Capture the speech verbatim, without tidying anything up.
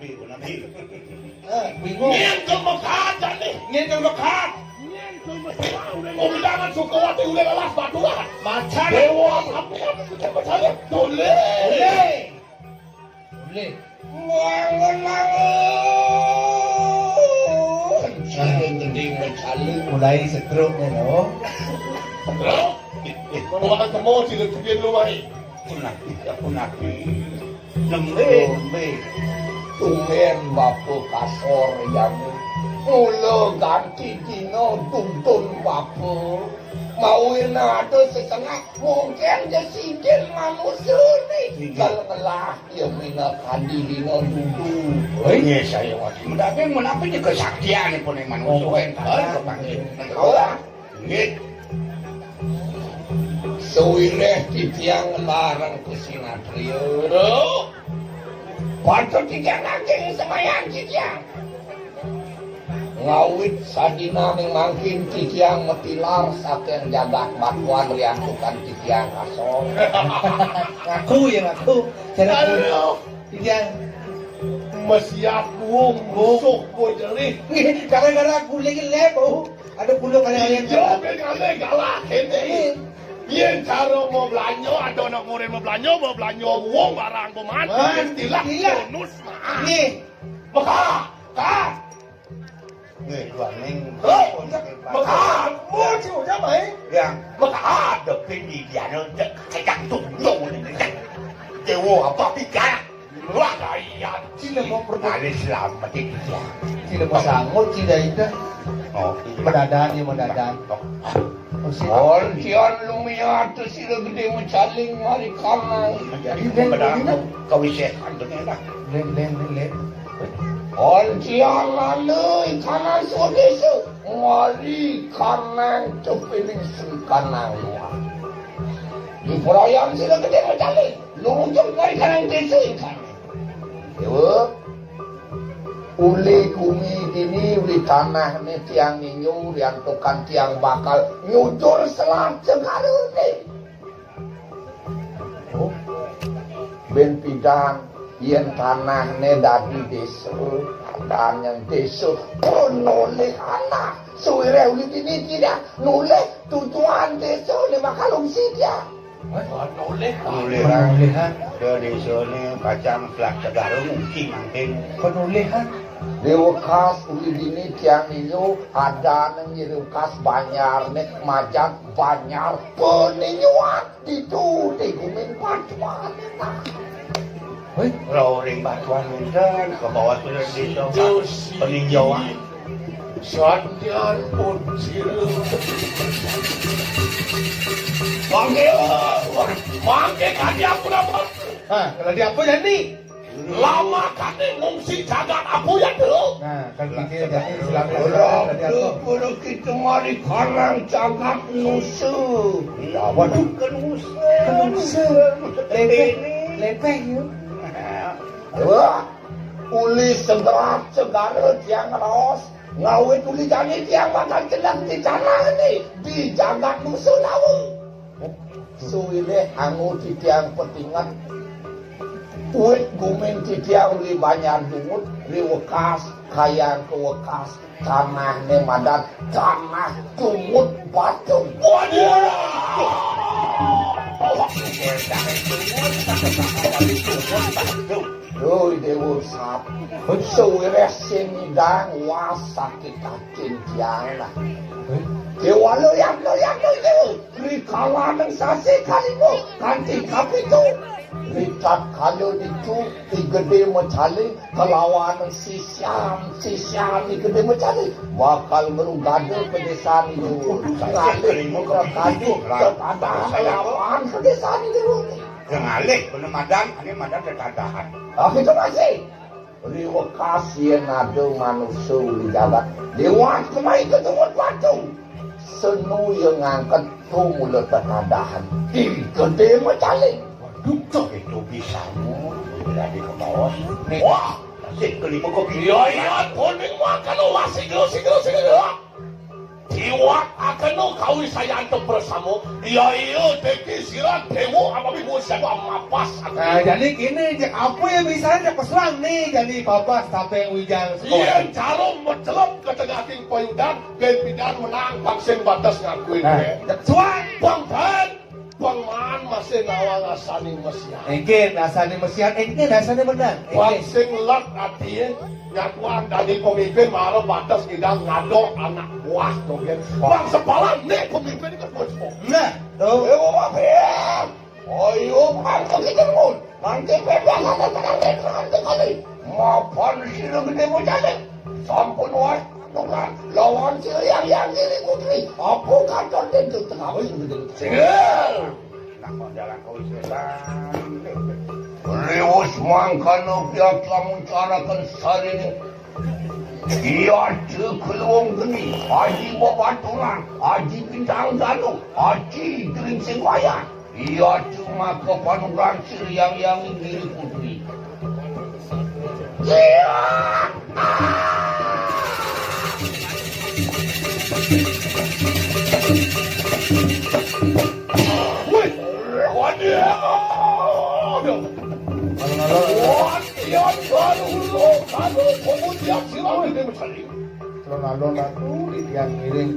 Bingung. Nyén ké mekat jani. Nyén ké mekat. Nyén ké mekat. Undangan Sukawati uléh lelas baturan. Macan. Déwa sampeyan bisa becalé. Boleh. Boleh. Boleh. Wangun-wangun. Saya gedé becalé. Mulai setruk né, lho. Lho? Wah, temu sing gedé lu waé. Punapi, ya punapi. Nembé. Nembé. Tumbén bapa kasor jamu. Mula ganti dina tuntun bapa. Mauin ada setengah, mungkin dia sidin manusia ni. Sidin. Kalau ngelah, dia mina kadi dina dudu. Oi, nyé saya wati. Mendaging menapi dia kesaktian pun manusia. Oh. Kan kepanggil. Tahu lah. Nggih. Sawiréh titiang bareng Kusinatria. Lho. Patut titiang naging semayan titiang. Ngawit sadina ning mangkin titiang matilar saking jagat Batuan riantukan titiang kasor. Ngaku ya ngaku. Cara Aduh. Titiang mesiat buung musuh kowe jelih. Nggih, gara-gara guling lé, Bu. Ada puluh kali kalian. Iya, kali galah kéné. Yén cara mau belanja, ada anak murid mau belanja, mau belanja buung barang peman, Man, istilah tilak. Bonus mah. Nggih. Mekak, kak. Nggih, dua ning. Hei, mekak. Mau sih udah baik. Yang mekak ada pin di dia ada kayak tunggu. Dewa apa pikir? Wah, iya. Sila mau pergi. Alis selamat itu. Sila mau sanggup, sila itu. Oh, iya. Medadan, ya, medadan. Oh. Oh, sila. Oltian lumia tu sila gedé mecaling mari kanan. Jadi, Lén, benar, Lén. Kau isi, antunya dah. Lén, Lén, Lén, Lén. Oltian lalu kanan sodesa. Mari kanan tepining sri kanan luar. Di perayaan sila gedé mecaling. Lurus mari kanan desa ikan. Dewa, uli gumi dini, uli tanah né tiang ninyu, riantukan tiang bakal nyujur selat segara né. Oh. Bén pidan, yén tanah né dadi désa, dan yang désa pun nolih anak. Sawiréh uli dini tidak nolih tujuan désa né bakal ungsi dia. Penulihan. Penulihan. Penulihan. Ke désané pacang selak segara mungkin mangkin. Penulihan. Di wekas uli dini tiang ninyu ada nang di wekas banjar né majak banjar peninyuan itu di gumin Batuan. Hei, roring Batuan wénten ke bawah sudah désa peninjauan. Sandian pun sila. Mangke, mangke kadi aku napa? Ha, kalau di apa jadi? Lama kadi ngungsi jagat aku ya dulu. Nah, kan pikir jadi selama Ora tadi apa? Perlu kita mari karang jagat nusu. Ya, waduh. Ke nusu. Ke nusu. Lepeh, lepeh, yuk. Wah, uli seberat segara tiang raos. Ngawit uli jani tiang bakal jelas di tanah ini, di jagat musuh lawa. Suwilih angu titiang petinget. Wit gumin titiang uli banjar dungut, ri wekas, kayang ke wekas. Tanahné madan tanah tungut batu. Waduh. Doi Déwa Sat. Sawiréh sing ngidang wah sakit atin tiang lah. Déwa lo yang lo yang lo itu. Rikalaning sasi kalima kanthi kapitu. Ritatkala ditu I Gedé Mecaling kelawan sisian, sisian I Gedé Mecaling bakal ngrugada pedésan itu. Ngalih kadu tetadahan lawan pedésan itu. Ngalih bener madan, ané madan tetadahan. Ah, itu masih. Riwekas yén ada manusa uli jagat liwat kemari ka Tungut Batu. Senu ya ngangket tumula tetadahan. Ih, Gedé Mecaling. Waduh, cok itu bisa mu. Jadi ke bawah. Wah, sik kelima kopi. Iya, iya, kuning makan wah, sigel, sigel, sigel. Siwak akenu kawisayan tepres samo. Iya, iya, teki sirat dewo apa bi bos jago amapas. Nah, jadi gini, cek apa ya bisa cek pesuang nih, jadi papas tapi wijang sekolah. Iya, jarum mencelep ke tengah ting payudan, ben pidan menang vaksin batas ngakuin. Nah, ya. Cek suang. Bang Ben, Bang Man masih nawang asani mesian. Engkin asani mesian, engkin asani menang. Bang sing lek ati nyakuan dari pemimpin malah batas tidak ngadok anak buah tuh kan. Bang sepalan nih pemimpin itu bos. Nah, tuh. Eh, Bapak, ya. Ayo, Bang, kita mun. Nanti bebas ada nanti nanti kali. Mapan sila gede mau jadi. Sampun was, lawan sila yang yang diri putri. Apa kantor tentu tengah wis begitu. Singgil. Nak mau jalan kau setan. Riwus mangkana pihak lamun carakan sarine. Iya, Cekluwung Geni, Aji Bebaturan, Aji Bintang Janu, Aji Geringsing Wayan. Iya, cuma kepanuran Sri Yang Yang Giri Putri. Iya. Wih, waduh. Alon-alon. Wah, iya, baru lu, baru pemujian silau ini mencari. Alon-alon aku, yang ngiring.